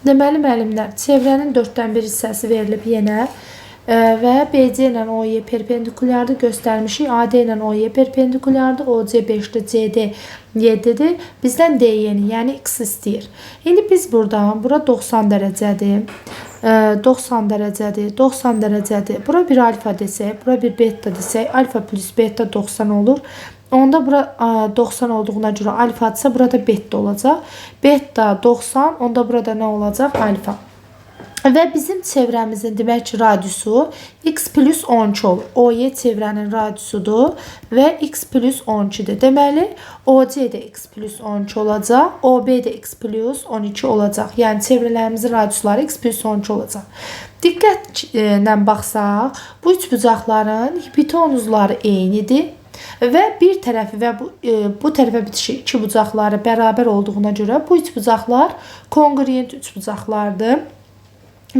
Deməli, müəllimlər, çevrənin 4-dən 1 hissəsi verilib yenə və BC ilə OY perpendikulyardır göstərmişik. AD ilə OY perpendikulyardır. OC 5-dir, CD 7-dir. Bizdən DY-ni, yəni X istəyir. İndi biz buradan, bura 90 dərəcədir. 90 dərəcədir, 90 dərəcədir. Bura bir alfa desək, bura bir beta desək, alfa plus beta 90 olur. Onda bura 90 olduğuna görə alfadırsa, burada beta olacaq. Beta 90, onda burada nə olacaq? Alfa. Və bizim çevrəmizin demək ki, radiusu x plus 12 olur. OY çevrənin radiusudur və x plus 12-dir. Deməli, OC də x plus 12 olacaq, OB də x plus 12 olacaq. Yəni, çevrələrimizin radiusları x plus 12 olacaq. Diqqətlə baxsaq, bu üçbucaqların hipotenuzları eynidir. Və bir tərəfi və bu tərəfə bitişik iki bucaqları bərabər olduğuna görə bu üçbucaqlar konqruent üçbucaqlardır.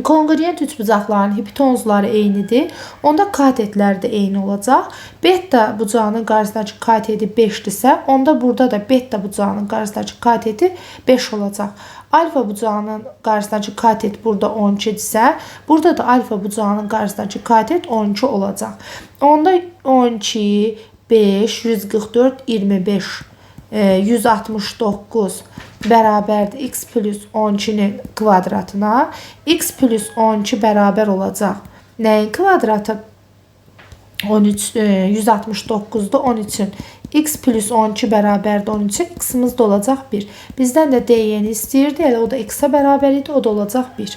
Konqruent üçbucaqların hipotenuzları eynidir. Onda katetlər də eyni olacaq. Beta bucağının qarşısındakı kateti 5-dirsə, onda burada da beta bucağının qarşısındakı kateti 5 olacaq. Alfa bucağının qarşısındakı katet burada 12-dirsə, burada da alfa bucağının qarşısındakı katet 12 olacaq. Onda 12, 5, 144, 25, 169 bərabərdir x plus 12-nin kvadratına. X plus 12 bərabər olacaq. Nəyin kvadratı? 13, 169-da 13-ün. X plus 12 bərabərdir 13-ə. X-imiz də olacaq 1. Bizdən də D-ni istəyirdi. Elə o da x-ə bərabər idi. O da olacaq 1.